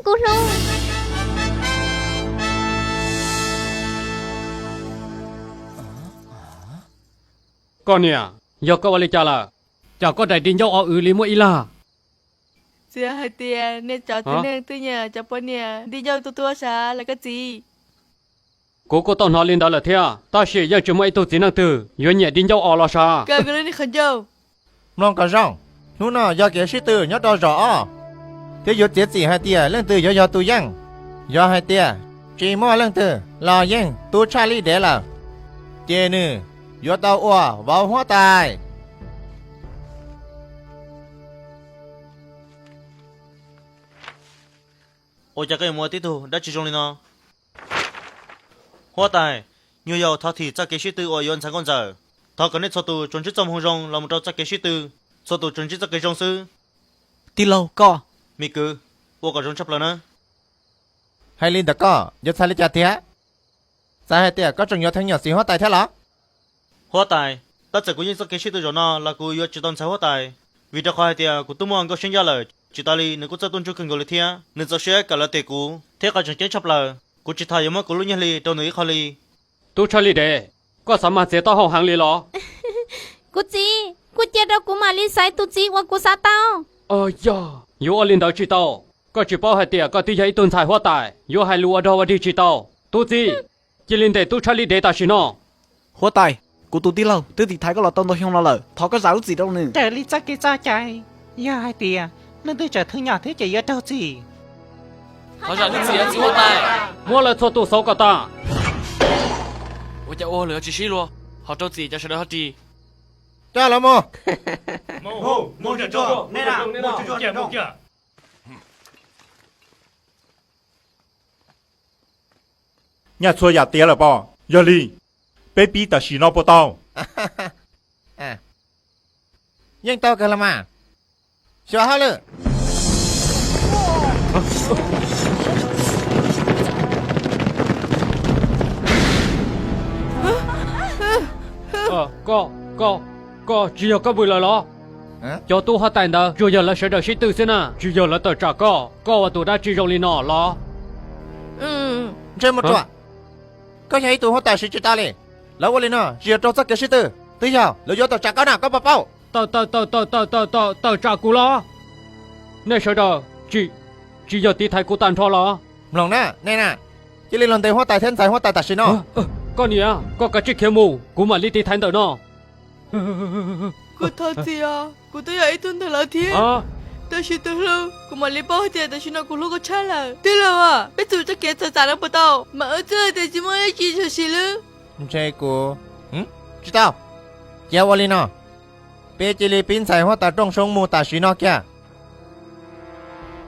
tub hlub. Koj niam, yog koj ua li cas lawm? Cas koj daim di ncauj o w li muaj ib lag? Txiv hais tias nej cov txiv neej twb nyiam cov poj niam di ncauj tuaj tuaj sav los koj txiv. Kuv kuj tau hnov li ntawd lawm thiab, tab sis yeej tsis muaj ib tug txiv neej twg yuav nyiam di ncauj o los sav. Mloog kom zoo, hnub no yog kev sib tw nyob rau zaum ob, thiab yuav txiav txim hais tias leej twg yuav yog tus yeej. Yog hais tias tsis muaj leej twg los yeej tub tshaj lij dev lawm, ces nws yuav tau ua vauv huab tais. Ua cas koj yuav mus ua tib tug dab tsi zoo li no? Huab tais, nyuag yaus thov thim txoj kev sib tw uas yuav ntxhais nkauj ntxawm. Thov kom nej txhua tus tsuas ntsib txoj moo zoo los mus rau txoj kev sib tw, txhua tus tsuas ntsib txoj kev zoo xwb. Tij laug koj. Me kwv, ua kom zoo tshaj plaws na. Hais li ntawm koj yuav txhais li cas tiag? Txawm hais tias koj tseem yuav theej nyuam xim huab tais thiab los? Huab tais, tab txawm kuv yeej txoj kev sib tw zaum no los kuv yuav tsis tau ntxhais huab tais, vim rau qhov hais tias kuv twb muaj nkauj siab ncaj lawm, tsis tas li nws kuj txawj tub ntsuj kawg nkaus li thiab. Nws txaus siab kawm lawv tes kuv, thiab qhov tseem ceeb tshaj plaws, kuv tsis tas yuav muab kuv lub nyiaj hli rau nws ib qho li. Tub tshaj lij dev, koj xav mag txiav taub hau heev li los? Kuv txiv, kuj cia rau kuv mam li xaiv tus txiv uas kuv xav tau. Yog yuav ua li ntawd tsis tau. Koj tsis paub hais tias koj twb yog ib tug ntxhais huab tais, yuav hais lus ua dog ua dig tsis tau. Tub txib, cia li ntes tub tshaj lij dev tam sim no. Huab tais, kuv tus tij laug twb tiv thaiv koj los tau ntau xyoo no lawm, thov koj zam lub txim rau nws. Raws li txoj kev txoj cai, yog hais tias leej twg tseem theej nyuam thiab ces yuav raug txim. Thov zam lub txim, txiv huab tais. Muab lawv txhua tus xauv kom tas. Ua cas ua hauj lwm ho tsis sib luag, ho rau txim cas sawv daws ho ris. Coj lawv mus. Nyaj txhua yam tiav lawm pob, yog li peb pib tam sim no puas tau? Yeej tau kawg los mas. Xyuas hauj lwm. Koj, koj, koj tsis yog koj vwm lawm los? Cov tub huab tais ntawd tsuas yog lawv sawv daws sib tw xwb na, tsis yog lawv tawm tsam koj. Koj ua tus dab tsi zoo li no los? Ntsej muag ruam, koj yog ib tug huab tais siv tsis tau li. Lawv ua li no tsis yog raug txoj kev sib tw, twb yog lawv yuav tawm tsam koj na, koj puas paub? Tawm, tawm, tawm, tawm, tawm, tawm, tawm tsam kuv los? Nej sawv daws tsis, tsis yog tiv thaiv kuv tag nrho los? Mloog na, nej na, cia li los ntes huab tais thiab ntxhais huab tais tam sim no. Koj niam, koj kav tsij khiav mus, kuv mam li tiv thaiv ntawm no. Kuv thov txim os, kuv twb yog ib tug ntawd lawm thiab. Tab sis tus hlub, kuv mam li paub hais tias tam sim no kuv hlub koj tshaj lawm. Tij laug, peb tsum txoj kev txawv txam no puas tau? Mas wb txawj tias tsis muaj dab tsi tshwm sim lawm. Ntshe kuv, tsis tau. Cia ua li no, peb cia li pib ntxhais huab tais rooj soob mus tam sim no kiag.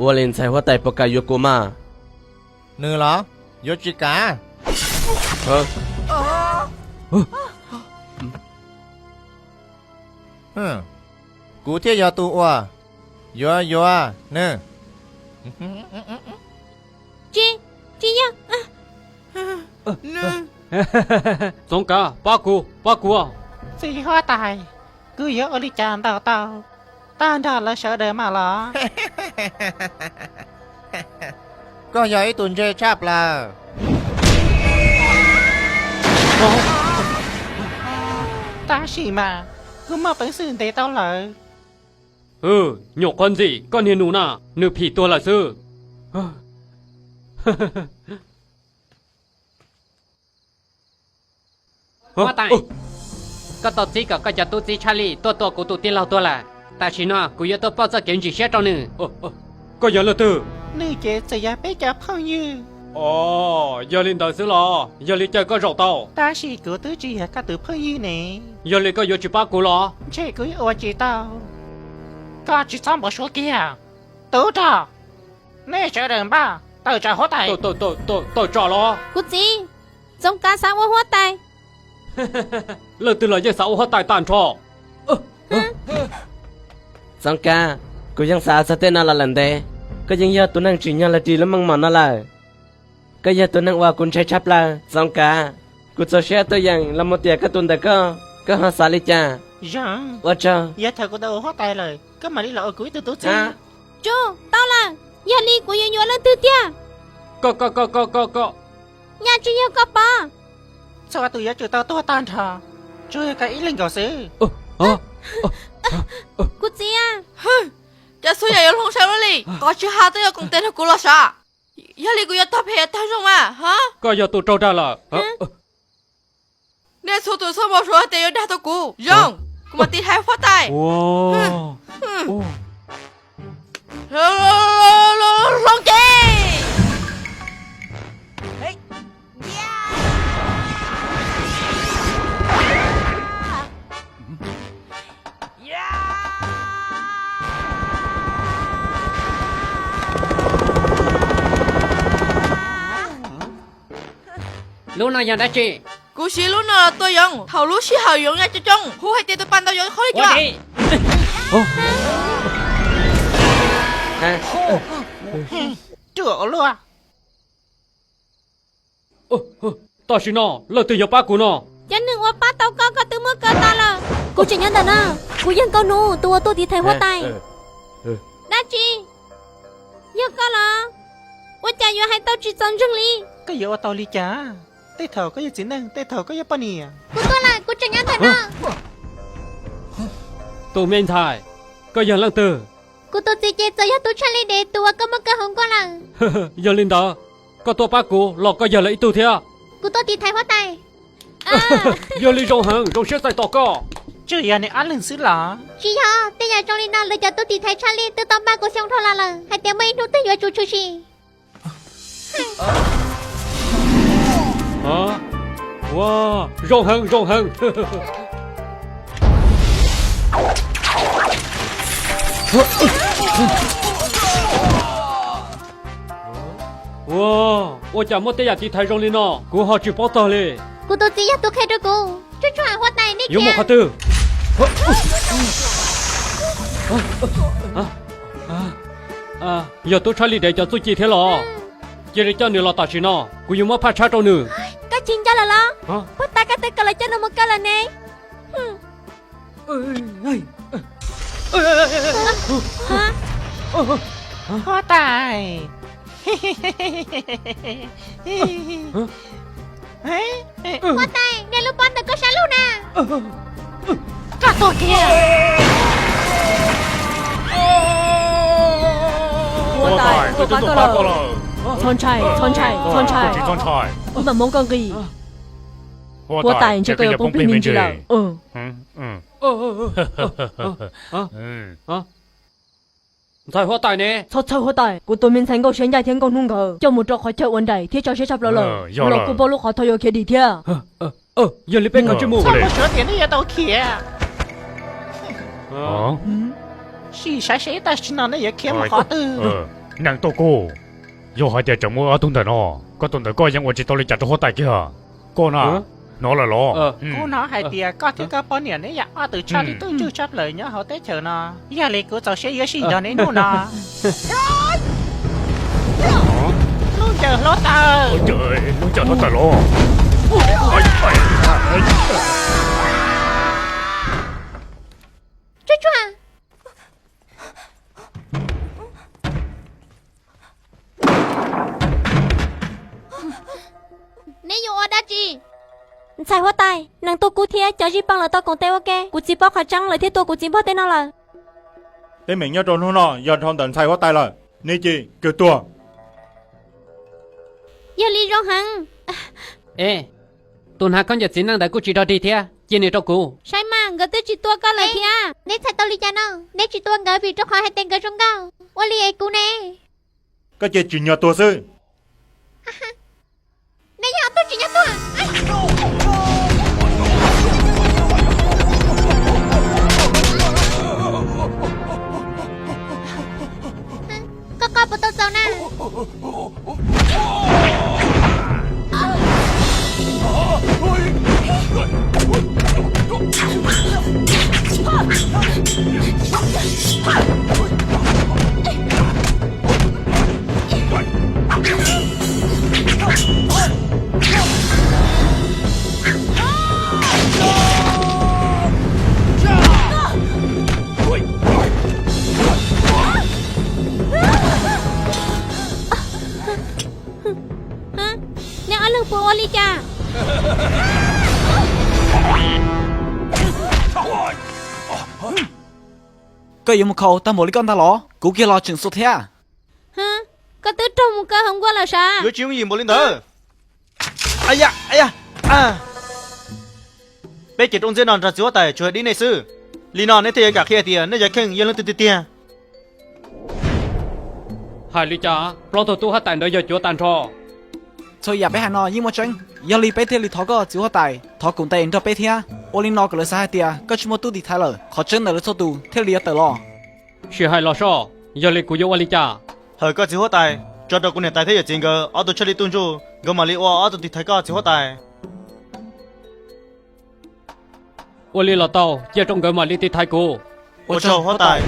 Ua li ntxhais huab tais puas kam yuav kuv mas? Nws los yuav tsis kam. Kuv thiaj yog tus uas yuav yuav nws. Tsis, tsis yog. Txoov Kav, pab kuv, pab kuv. Txiv huab tais, kuv yuav ua li cas ntaus tau tag nrho lawv sawv daws mam los? Koj yog ib tug ntse tshaj plaws. Tab sis mas kuv muaj peev xwm ntes tau lawv. Nyuam qhuav ntxim koj niag nus na, nws phim tuag lawm xwb. Huab tais, koj tau txib kom koj cov tub txib tshaj lij tuaj tua kuv tus tij laug tuag lawm. Tam sim no kuv yuav tuaj pauj txoj kev ntsim siab rau nws. Koj yog leej twg? Nws ces txawm yog peb cov phooj ywg. Os, yog li ntawd xwb los? Yog li caw koj zaum tau. Tab sis kuv twb tsis yog koj tus phooj ywg ne. Yog li koj yuav tsis pab kuv los? Ntshe kuv ua tsis tau. Koj tsis txhob npau suav kiag. Tub rog, nej sawv daws npaj tawm tsam huab tais. Tawm tsam los? Kuv txiv, Txoov Kav xav ua huab tais. Leej twg los yeej xav ua huab tais tag nrho. Txoov Kav, kuv yeej xav txog tej no los lawm ntev. Koj yeej yog tus neeg tsim nyog los ris lub meej mom no lawm. Koj yog tus neeg uas kuv ntshai tshaj plaws, Txoov Kav. Kuv txaus siab tuaj yeem los mus tiam koj tus ntawm koj, koj ho xav li cas? Zoo, ua tsaug. Yav thaum kuv tau ua huab tais lawm, koj mam li los ua kuv ib tug tub txib. Tsuj, tau lawm. Yog li kuv yuav yuav leej twg tiag? Koj, koj, koj, koj, koj, koj. Nyaj tsis yog koj pov. Txhua tus yuav tsum tau tuag tag nrho, tsuas yog koj ib leeg nkaus xwb. Kuv txiv, cov xub yam yuav hloov sai ua li, qhov tsis hais twb yuav koom tes nrog kuv los sav. Yog li kuv yuav tag phem tag zoo mas. Koj yog tus raug dag lawm. Nej txhua tus txhob npau suav tias yuav dag tau kuv. Zoo, kuv mam tiv thaiv huab tais. Hloov ces. Lub no yog dab tsi? Kuv siv lub no los tua yoov. Thaum lub sij hawm yoov ya coob coob, hu hais tias tus pas ntau yoov qhov li cas. Ruam ua luaj. Tam sim no leej twg yuav pab kuv no? Cov neeg uas pab tau koj, koj twb muab kaw tas lawm. Kuv tseem nyob ntawm no. Kuv yog Nkauj Hnub, tus uas tuaj tiv thaiv huab tais. Dab tsi? Yog koj los? Ua cas yuav hais tau tsis txaus ntseeg li? Koj yuav ua tau li cas? Tej thaum koj yog txiv neej, tej thaum koj yog poj niam. Kuv tuaj lawm, kuv tseem nyob ntawm no. Tus me ntxhais, koj yog leej twg? Kuv tus txiv ces txawm yog tub tshaj lij dev tus uas koj muab kaw hauv nkuaj lawm. Yog li ntawd, koj tuaj pab kuv los koj yog lawv ib tug thiab? Kuv tuaj tiv thaiv huab tais. Yog li zoo heev, zoo siab txais tos koj. Tsuas yog nws ob leeg xwb los? Tsis yog, tej yam zoo li no lawv cov tub tiv thaiv tshaj lij twb tau npaj kuv xyoo dhau los lawm, hais tias muaj ib hnub twg yuav tsum tshwm sim. Ua, zoo heev, zoo heev. Ua, ua cas muaj tej yam tiv thaiv zoo li no, kuv ho tsis paub txog li. Kuv tus txiv yog tus qhia rau kuv. Tsuj tsuag, huab tais, nej yuav mus qhov twg? Yog tub tshaj lij dev cov txuj ci thiab los? Cia li coj nws los tam sim no, kuv yuav muab phaj tshab rau nws. Koj chim nco lawm los? Huab tais, koj twb kom lawv coj nws mus kaw lawm ne. Huab tais. Huab tais, niag lub pob ntawm koj sab lug na. Koj tuag kiag. Huab tais, tuaj pab koj lawm. Txhob ntshai, txhob ntshai, txhob ntshai. Kuv mam muab koj nqis. Huab tais, ntshe koj yuav poob plig me ntsis lawm. Ntxhais huab tais ne? Txhob txhawj huab tais, kuv tus me ntxhais Nkauj Siab Ncaj thiab Nkauj Hnub nkawd coj mus rau qhov chaw ua nraim thiab tso siab tshaj plaws lawm. Los kuj paub lub qhov thau yuav khiav dim thiab. Yog li peb kav tsij mus. Txhob mus suav tias nej yuav tau khiav. Sim saib seb tam sim no nej yuav khiav mus qhov twg. Nees Tuj Kub, yog hais tias tseem muaj ob tug ntawm no, koj tus ntawm koj yeej ua tsis tau li cas rau huab tais kiag. Koj na, hnov lawm los? Kuv hnov hais tias koj thiab koj poj niam neb yog ob tug tshaj lij tub ntsuag tshaj plaws nyob hauv teb chaws no, yog li kuv txaus siab yuav sij nrog neb noj no. Lub ncaws hluav taws. Lub ncaws hluav taws los? Tsuj tsuag. Neb yuav ua dab tsi? Ntxhais huab tais, Nees Tuj Kub thiab cov zij paj lawv tau koom tes ua ke, kuv txiv paub qhov tseeb lawv thiaj tua kuv txiv npog tej no lawm. Teeb meem nyob rau hnub no yog dhau ntawm ntxhais huab tais lawm, nej cia li kawg tuag. Yog li zoo heev. Tus hnav khaub ncaws txiv neej ntawd kuj tsis rog dig thiab, cia nws rau kuv. Saib mas, nkawd twb tsis tua koj lawm thiab. Neb txhais tau li cas no? Neb tsis tua nkawd vim rau qhov hais tias nkawd zoo nkauj. Ua li es kuv ne? Koj cia tsim nyog tuag xwb. Neb yog ob tug tsim nyog tuag. Koj qoj puas tau txaus na? Nej ob leeg puas ua li cas? Koj yuav mus khaus tag npaum li koj ntag los? Kuv kiag los tseem xuas thiab. Koj twb raug mus kaw hauv nkuaj lawm sav? Yuav tsis yooj yim npaum li ntawd. Peb ces rau ntxiab no nrog txiv huab tais tsuas dib nej xwb. Li no nej thiaj yuav kam qhia tias nej cov kheej yog leej twg tiag tiag. Hais li cas plaub tug tub huab tais ntawd yog cuav tag nrho? Txhua yam peb hais no yeej muaj tseeb, yog li peb thiaj li thov koj txiv huab tais thov koom tes nrog peb thiab. Ua li no kom lawv xav hais tias koj tsis muaj tub tiv thaiv lawm, qhov tseeb ntawm lawv txhua tus thiaj li yuav tawm los. Sim hais los soj, yog li kuv yuav ua li cas? Hawm koj txiv huab tais, tso rau kuv niam tais thiab yawm txiv nkawd ob tug tshaj lij tuj ntsuj, nkawd mam li ua ob tug tiv thaiv koj txiv huab tais. Ua li los tau, cia rau nkawd mam li tiv thaiv kuv. Ua tsaug huab tais.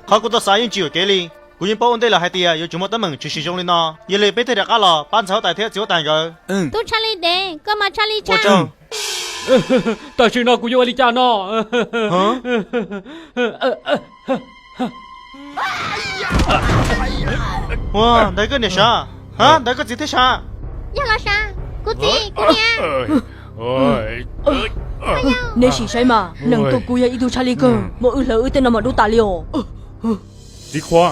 Qhov kuv tau xav yeej tsis yuam kev li. Kuv yeej paub ua ntej lawm hais tias yuav tsum muaj teeb meem tshwm sim zoo li no, yog li peb thiaj rov qab los pab ntxhais huab tais thiab txiv huab tais nkawd. Tub tshaj lij dev, koj mas tshaj lij tshaj. Tam sim no kuv yuav ua li cas no? Ua ntawd koj niam sav? Ha, ntawd koj txiv thiab sav? Yog los sav, kuv txiv, kuv niam. Neb sim saib mas, neeg tuaj kuj yog ib tug tshaj lij kawg, muab wb hlawv wb tej no mas dub tas li os. Txiv qhua,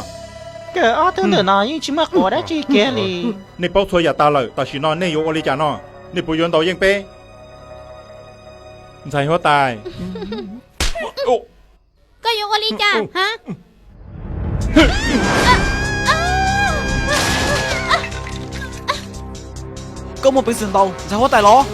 koj ob tug ntawm no yeej tsis muaj quav dab tsi kiag li. Nej paub txhua yam tas lawm, tam sim no nej yuav ua li cas no? Nej puas yuav ntaus yeej peb? Ntxhais huab tais, koj yuav ua li cas? Koj muaj peev xwm ntaus ntxhais huab tais los?